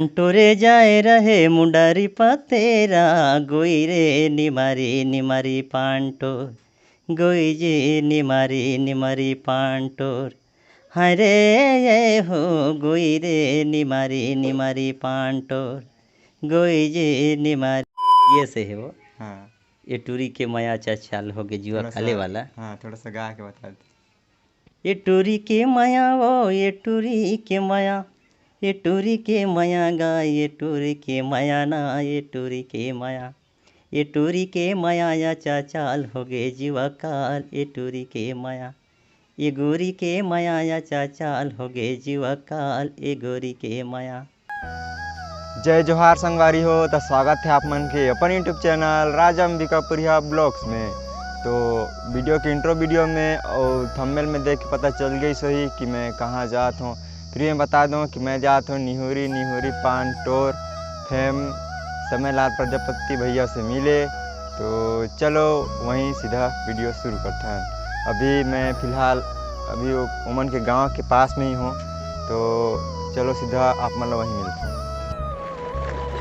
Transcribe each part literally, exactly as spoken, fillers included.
टोरे जाए रहे मुंडरी पतेरा, गोई रे निमारी निमारी पांटो, गोई जी निमारी निमारी पांटोर। हाय रे, ये हो गोई रे निमारी निमारी पांटोर, गोई जी निमारी। ये से है वो। हाँ। ये टूरी के मया चचाल हो गए जुआ थोड़ा खाले सा, वाला। हाँ, थोड़ा सा गा के बता दे। ये टूरी के मया वो, ये टूरी के मया, ये टूरी के मया गा, ये टूरी के मया ना, ये टूरी के मया, ये टूरी के मया या चाचाल हो गे जुआ काल, ये टूरी के मया, ये गोरी के मया या चाचाल हो गे जुआ काल, ये गोरी के मया। जय जोहार संगवारी हो, त स्वागत है आप मन के अपन YouTube चैनल राजा अंबिकापुरिया ब्लॉग्स में। तो वीडियो के इंट्रो वीडियो में और थंबनेल में देख के पता चल गई सही कि मैं कहाँ जात हूँ। फिर मैं बता दूँ कि मैं जात हूँ निहुरी निहुरी पान टोर फेम समय लाल प्रजापति भैया से मिले। तो चलो वहीं सीधा वीडियो शुरू करते हैं। अभी मैं फिलहाल अभी वो उमन के गांव के पास में ही हूँ। तो चलो सीधा आप मन ला वहीं मिलते हैं।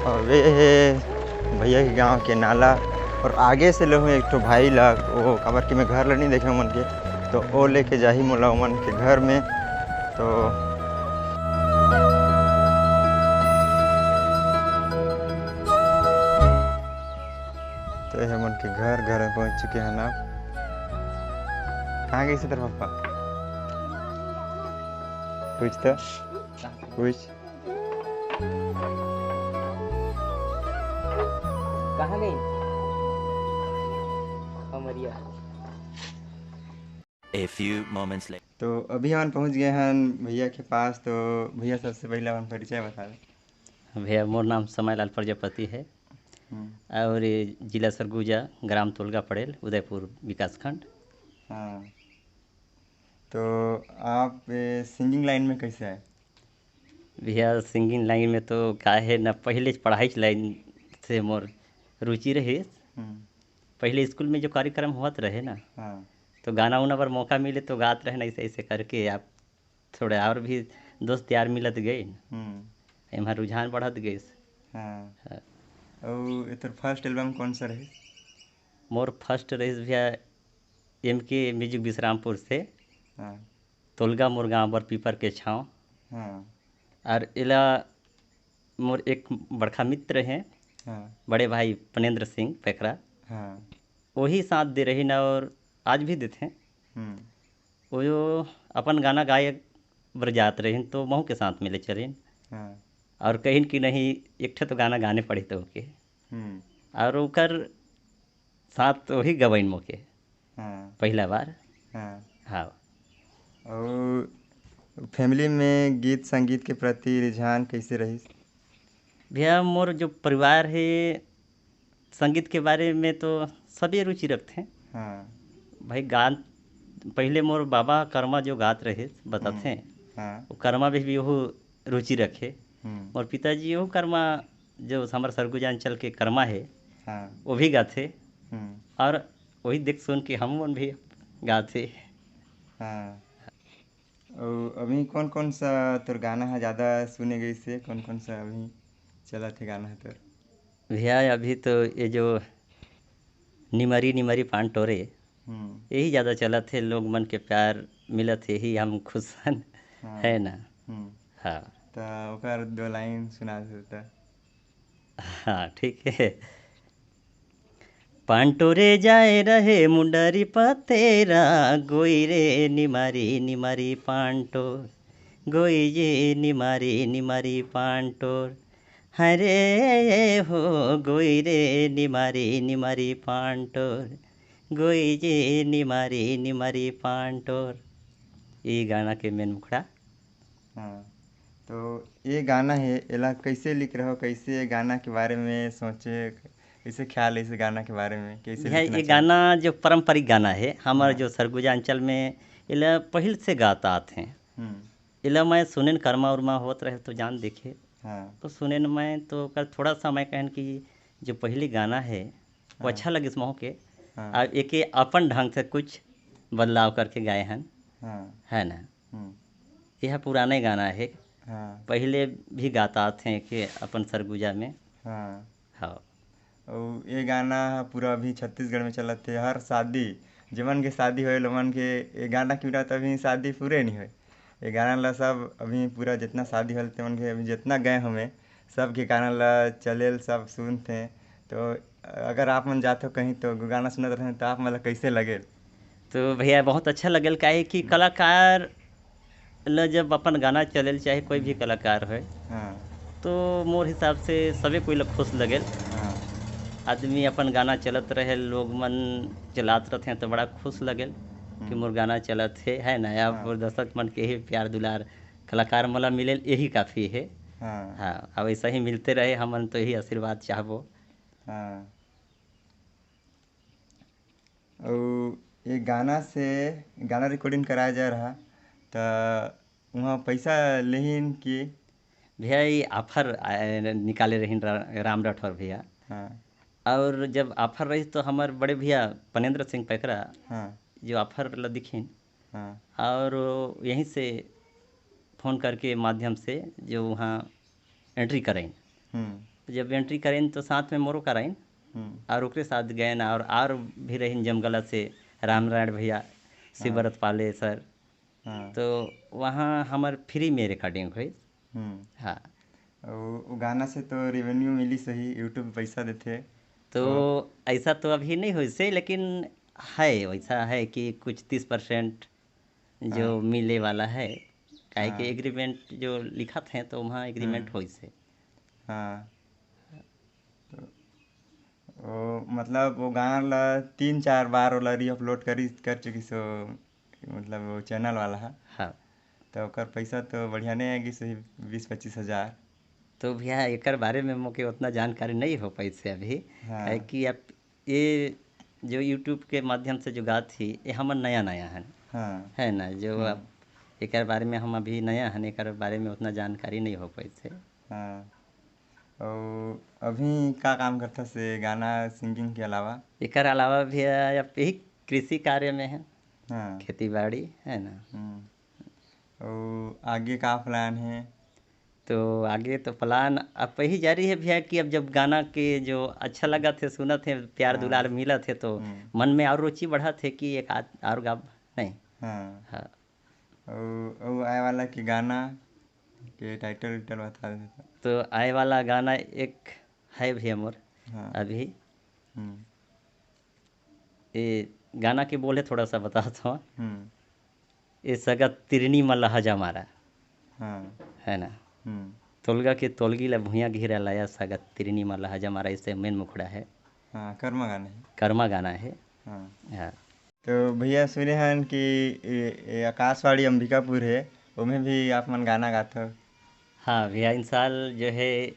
और ये है भैया के गांव के नाला और आगे से लेहूँ एक ठो भाई ला, वो काबर कि मैं घर ला नहीं देखे उमन के, तो वो लेके जाही मोला उमन के घर में। तो तो ये हमन के घर, घर में पहुंच चुके हैं ना। कहाँ गए तेरे पापा? पूछ तो, पूछ। कहाँ गई? Khamaria. A few moments later. तो अभी हमन पहुंच गए हैं भैया के पास। तो भैया, सबसे पहले अपन परिचय बता दे। भैया, मोर नाम समय लाल प्रजापति है। हम्म। और ये जिला सरगुजा, ग्राम तोलगा पड़ेल, उदयपुर विकासखंड। हाँ। तो आप ये सिंगिंग लाइन में कैसे आए? भैया, सिंगिंग लाइन में तो का है ना, पहले पढ़ाई के लाइन से मोर रुचि रहे। हम्म। पहले स्कूल में जो कार्यक्रम होत रहे ना, हाँ। तो गाना उना बर मौका मिले तो गात रहे ना, ऐसे ऐसे करके आप थोड़ा और भी दोस्त यार मिलत गए। हम्म। एमा रुझान बढ़त गइस। हाँ। हाँ। अउ एकर फर्स्ट एल्बम कौन सा रहे? मोर फर्स्ट रहिस भैया एम के म्यूजिक विश्रामपुर से, हाँ। तोलगा मोर गाँव बर पीपर के छाँव। हाँ। और एला मोर एक बड़खा मित्र हैं, हाँ। बड़े भाई पनेंद्र सिंह पेकरा। हाँ। वही साथ दे रही ना, और आज भी देते हैं। हम्म। वो जो अपन गाना गाए बर जात रहिन, तो महू के साथ में ले चलिन। हाँ। और कहिन कि नहीं, एक ठे तो गाना गाने पड़ी तो के। हम्म। और ओकर साथ तो वही गवाइन मोके। हाँ। पहला बार। हाँ। हाँ। और फैमिली में गीत संगीत के प्रति रुझान कैसे रहिस? भैया, मोर जो परिवार है, संगीत के बारे में तो सभी रुचि रखते हैं। हाँ। भाई, गान, पहले मोर बाबा कर्मा जो गात रहे, बताते हम्म, हैं, हाँ। वो कर्मा भी, भी वो रुचि रखे। हम्म। मोर पिताजी वो कर्मा, जो हमारे सरगुजा अंचल के कर्मा है, हाँ। वो भी गाथे। हम्म। और वही देख सुन के हम मन भी गाथे। हाँ। अउ अभी कौन-कौन सा तोर गाना ह ज़्यादा सुने गइस हे? कौन-कौन सा अभी चलत हे गाना ह तोर? भैया, अभी तो ये जो निमरी निमरी पान टोरे, हम्म। यही ज़्यादा चलत हे, लोग मन के प्यार मिलत हे, यही हम खुश हन, हाँ। है ना? हम्म। हाँ। त ओकर दो लाइन सुना देता। हाँ, ठीक है। पांटो रे जाए रहे मुंडरी पतेरा, गोई रे निमारी निमारी पांटो, गोई जी निमारी निमारी पांटो, हरे ये हो गोई रे निमारी निमारी पांटो, गोई जी निमारी निमारी पांटो। ये गाना के मेन मुखड़ा। हाँ, तो ये गाना है, एला कैसे लिख रहो, कैसे ये गाना के बारे में सोचे, कैसे ख्याल है इस गाना के बारे में, कैसे भैया, लिखना ये चाहे? गाना जो पारंपरिक गाना है, हमारा हाँ। जो सरगुजा अंचल में एला पहिल से गात आत हैं। हम्म। एला मैं सुनेन करमा उरमा होत रहे तो जान देखे। हाँ। तो सुनेन मैं तो ओकर थोड़ा सा मैं कहन कि जो पहली गाना है, वो हाँ। अच्छा लगिस मोह के। हाँ। अब एके अपन ढंग से कुछ बदलाव करके गाए हन। हाँ। है ना? हम्म। यह पुराने गाना है। हाँ। पहिले भी गात आत हे कि अपन सरगुजा में। हाँ। हाँ। अउ ये गाना ह पूरा अभी छत्तीसगढ़ में चलत हे। हर शादी, जेमन के शादी होए, ओमन के ये गाना के बिना तो अभी शादी पूरे नहीं होए। ये गाना ला सब अभी पूरा जितना शादी होल, तेमन के अभी जितना गए हमें, सब के गाना ला चलेल, सब सुनथे। तो अगर आप मन जाथो कहीं तो गाना सुनत रहते तो आप मन ला कैसे लगेल? तो भैया बहुत अच्छा लगेल, काहे कि कलाकार ल जब अपन गाना चलेल, चाहे कोई भी कलाकार होए, हाँ। तो मोर हिसाब से सबे कोई ल खुश लगेल। हाँ। आदमी अपन गाना चलत रहे, लोग मन चलात रहथे तो बड़ा खुश लगेल कि हम्म। मोर गाना चलत हे, है ना? अब हाँ। दर्शक मन के ही प्यार दुलार कलाकार मन ल मिलेल, यही काफ़ी हे। हाँ। हाँ, अब ऐसा ही मिलते रहे, हमन तो यही आशीर्वाद चाहबो। हाँ। अउ ये गाना से, गाना recording कराए जा रहा, त उहाँ पैसा लेहिन कि? भैया, ये offer, आ, निकाले रहिन रा-, राम राठौर भैया। हाँ। और जब offer रहिस तो हमर बड़े भैया पनेंद्र सिंह पैकरा हाँ। जो offer ला दिखिन, हाँ। और यहीं से phone करके माध्यम से जो वहाँ entry करें। हम्म। जब entry करें तो साथ में मोरो कराइन हम्म। और ओकरे साथ गए ना, और, और भी रहिन जमगला से रामनारायण भैया, हाँ। शिवव्रत पाले सर। हाँ। तो वहाँ हमर free में recording होइस। हम्म। हाँ। अउ वो गाना से तो revenue मिली सही, YouTube पैसा देथे। तो तो ऐसा तो अभी नहीं होइस हे, लेकिन है, वैसा है कि कुछ तीस percent जो हाँ। मिले वाला है, काहे कि हाँ। Agreement जो लिखत हे तो वहाँ agreement हम्म। होइस हे। हाँ। तो वो, मतलब, वो गाना ला तीन चार बार ओला re-upload करी, कर चुकिस हो, मतलब, वो channel वाला हा। हाँ। तो ओकर पैसा तो बढ़िया नहीं आगिस, वही बीस पच्चीस हजार। तो भैया, एकर बारे में मोके उतना जानकारी नहीं हो पाइस हे अभी, हाँ। काहे कि अब ये जो YouTube के माध्यम से जो गात ही, ये हमर नया नया हन। हाँ। है ना, जो हम्म। अब एकर बारे में हम अभी नया हन, एकर बारे में उतना जानकारी नहीं हो पाइस हे। हाँ। अउ अभी का काम करथस ये गाना singing के अलावा? एकर अलावा भी, अ, अब यही कृषि कार्य में है, हाँ। खेती बाड़ी है ना। हम्म। अउ आगे का plan है? तो आगे तो plan अब यही जारी है भैया कि अब जब गाना के जो अच्छा लगत हे, सुनत हे, प्यार हाँ। दुलार मिलत हे तो हम्म। मन में और रुचि बढ़त हे कि एक आध और गाब नहीं। हाँ। हाँ। अउ, अउ आए वाला के गाना के title उइटल बता देते। तो आए वाला गाना एक है भैया मोर हाँ। अभी। हम्म। ये गाना के बोल है, थोड़ा सा बताता हूँ। हम्म। ए सगा तिरनी म लहजा मारा। हाँ। है ना? हम्म। तोलगा के तोलगी ला भुइयां घेरा लाया, सगा तिरनी म लहजा मारा, ऐसे main मुखड़ा है। हाँ, कर्मा गाना है। कर्मा गाना है। हाँ। हाँ। तो भैया सुने हन कि ए, ए आकाशवाणी अंबिकापुर है, ओमे भी आप मन गाना गाथो। हाँ भैया, इन साल जो है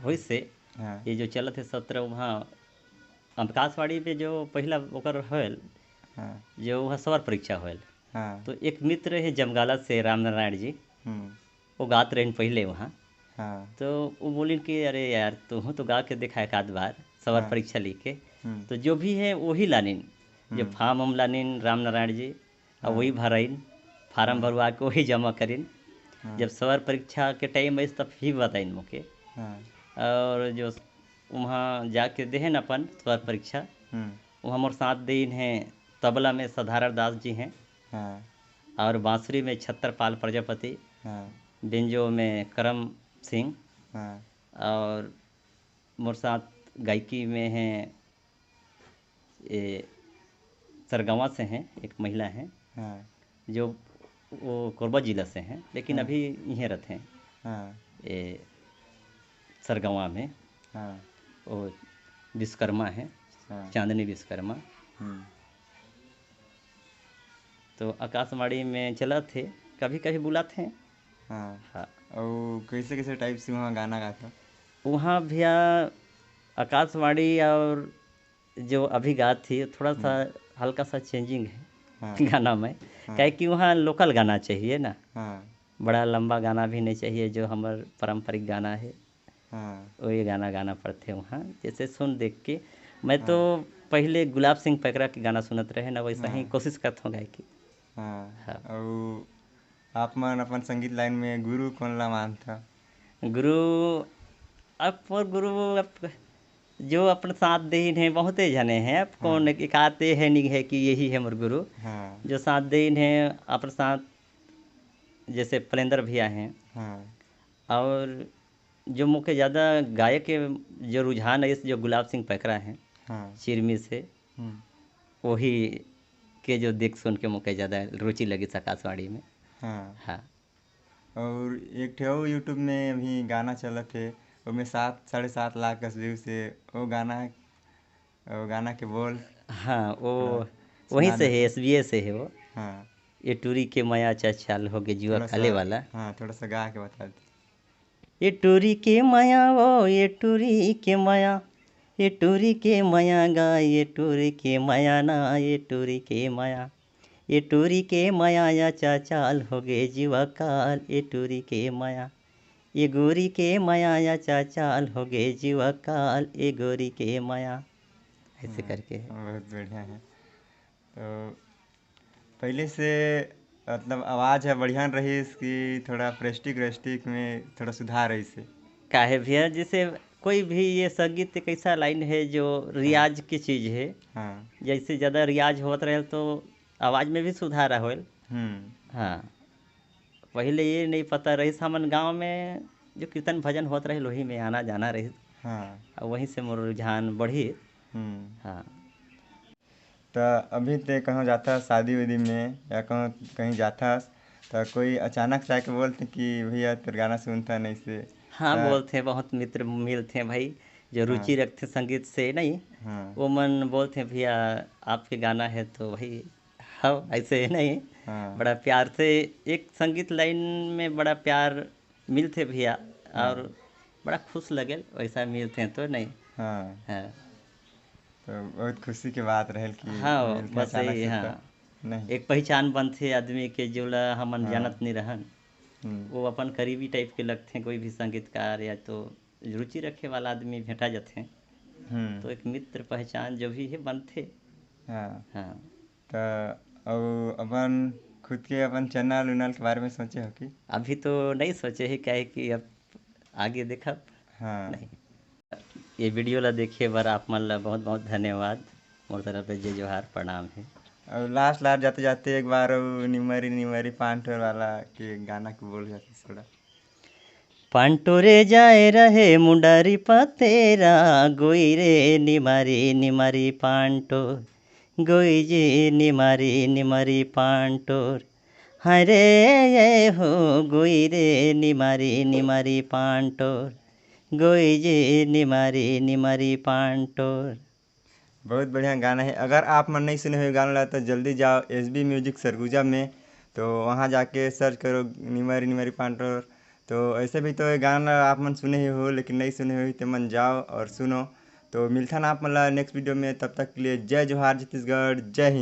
होइस हे, हाँ। ये जो चलत हे सत्र, वहाँ आकाशवाणी पे जो पहिला ओकर होयल, हाँ। जो वहाँ स्वर परीक्षा होयल, हाँ। तो एक मित्र हे जमगाला से रामनारायण जी, हम्म। वो गात रहिन पहिले वहाँ। हाँ। तो वो बोलिन कि अरे यार, तुहूँ तो गा के देखा एक आध बार, स्वर हाँ। परीक्षा लिख के। हम्म। तो जो भी है, वही लानिन। जो हम्म। form हम लानिन रामनारायण जी, और हाँ। वही भराइन, form हाँ। भरवा के वही जमा करिन। हाँ। जब स्वर परीक्षा के time आइस, तब फिर बताइन मोके। हाँ। और जो वहाँ जाके देहेन अपन स्वर परीक्षा, हम्म। वहाँ मोर साथ देइन हे, तबला में सधारण दास जी हैं। हाँ। और बांसुरी में छत्रपाल प्रजापति, हाँ। बेंजो में करम सिंह, हाँ। और मोर साथ गायकी में हैं, ये सरगवा से हैं, एक महिला हैं, हाँ। जो वो कोरबा जिला से हैं, लेकिन हाँ। अभी इहें रहते हैं, हाँ। ये सरगवा में, हाँ। वो विश्वकर्मा है, हाँ। चांदनी विश्वकर्मा। हम्म। तो आकाशवाणी में चलत हे, कभी-कभी बुलात हे। हाँ। हाँ। अउ कैसे-कैसे type से वहाँ गाना गाथो? वहाँ भैया आकाशवाणी और जो अभी गात ही, थोड़ा सा हम्म। हल्का सा changing है हाँ। गाना में। हाँ। काहे कि वहाँ local गाना चाहिए ना। हाँ। बड़ा लंबा गाना भी नहीं चाहिए, जो हमर पारंपरिक गाना है। हाँ। वही गाना गाना पड़थे वहाँ, जैसे सुन देख के। मैं तो हाँ। पहिले गुलाब सिंह पैकरा के गाना सुनत रहे ना, वैसा ही हाँ। कोशिश करत हूँ गाए के। हाँ। हाँ। अउ आप मन अपन संगीत लाइन में गुरु कोन ला मानथा? गुरु, अब मोर गुरु, अब जो अपन साथ देहिन हे, बहुते झने हे। अब कोन हाँ। एक आध हे, नहीं हे कि यही हे मोर गुरु। हाँ। जो साथ देहिन हे, अपन साथ जैसे पलेंदर भैया हैं। हाँ। और जो मोके ज़्यादा गायक के जो रुझान है, जो गुलाब सिंह पैकरा हैं, हाँ। चिरमी से, हम्म। वही के जो देख सुन के मोके ज़्यादा रुचि लगिस आकाशवाणी में। हाँ। हाँ। और एक ठे अउ YouTube में अभी गाना चलत हे, ओमे सात, साढ़े सात लाख कस views हे, वो गाना, वो गाना के बोल हाँ, वो थोड़ा वहीं सुना से दे हे, तो। S B A से हे वो। हाँ। ये टूरी के मया चाचाल हो गे जुआ थोड़ा काले सा, वाला। हाँ, थोड़ा सा गा के बता दे। ये टूरी के मया वो, ये टूरी के मया, ये टूरी के मया गा, ये टूरी के मया ना, ये टूरी के मया, ये टूरी के मया या चाचाल हो गे जीवा काल, ये टूरी के मया, ये गोरी के मया या चाचाल हो गे जीवा काल, ये गोरी के मया। ऐसे हाँ, करके। बहुत बढ़िया है। तो पहले से मतलब आवाज़ है बढ़िया रहीस कि थोड़ा प्रेस्टिक व्रेस्टिक में थोड़ा सुधार रहीस हे? काहे भैया, जैसे कोई भी ये संगीत एक ऐसा लाइन है जो हाँ। रियाज की चीज़ है। हाँ। जैसे ज़्यादा रियाज होत रहे तो आवाज़ में भी सुधार होल। हम्म। हाँ। पहले ये नहीं पता रहीस, हमन गाँव में जो कीर्तन भजन होत रहे, वही में आना जाना रहीस। हाँ। और वहीं से मोर रुझान बढ़ी। हम्म। हाँ। त अभी ते कहूँ जाथस शादी उदी में या कहूँ कहीं जाथस, त कोई अचानक से आके बोलथे कि भैया तोर गाना सुनथन ऐसे? हाँ, त बोलथे, बहुत मित्र मिलथे भाई, जो हाँ। रुचि रखथे संगीत से, नहीं? हाँ। वो मन बोलथे, "भैया, आपके गाना है तो भाई, हाँ, ऐसे है नहीं?" हाँ। बड़ा प्यार से एक संगीत लाइन में बड़ा प्यार मिलथे भैया, हाँ। और बड़ा खुश लगेल, वैसा मिलथे तो नहीं। हाँ। हाँ। तो बहुत खुशी के बात रहेल कि हाँ, मिलथे बस अचानक यही, से हाँ। तो नहीं। एक पहचान बनथे आदमी के, जोला हमन हाँ। जानत नहीं रहन। हम्म। वो अपन करीबी टाइप के लगथे, कोई भी संगीतकार या तो रुचि रखे वाला आदमी भेंटा जाथे। हम्म। तो एक मित्र पहचान जो भी है बनथे। हाँ। हाँ। त अउ अपन खुद के अपन चैनल उनल के बारे में सोचे हो कि? अभी तो नहीं सोचे ही, काहे कि अब आगे देखब। हाँ। नहीं। ये वीडियो ला देखे बर आप मन ला बहुत बहुत धन्यवाद। मोर तरफ से जय जोहार, प्रणाम है। और लास्ट लास्ट जाते जाते एक बार वो निमरी निमरी पांटोर वाला के गाना को बोल जाते थोड़ा। पांटोरे जाए रहे मुंडारी पतेरा, गोई रे निमरी निमरी पांटोर, गोई जी निमरी निमरी पांटोर। हाय रे ये हो गोई रे निमरी निमरी पांटोर, गोई जी निमरी निमरी पांटोर। बहुत बढ़िया गाना है। अगर आप मन नहीं सुने हुए गाना ला तो जल्दी जाओ S B Music सरगुजा में, तो वहाँ जाके सर्च करो निमरी निमरी पांटोर। तो ऐसे भी तो ये गाना आप मन सुने ही हो, लेकिन नहीं सुने हुए तो मन जाओ और सुनो। तो मिलथन आप मन ला नेक्स्ट वीडियो में, तब तक के लिए जय जोहार छत्तीसगढ़, जय हिंद।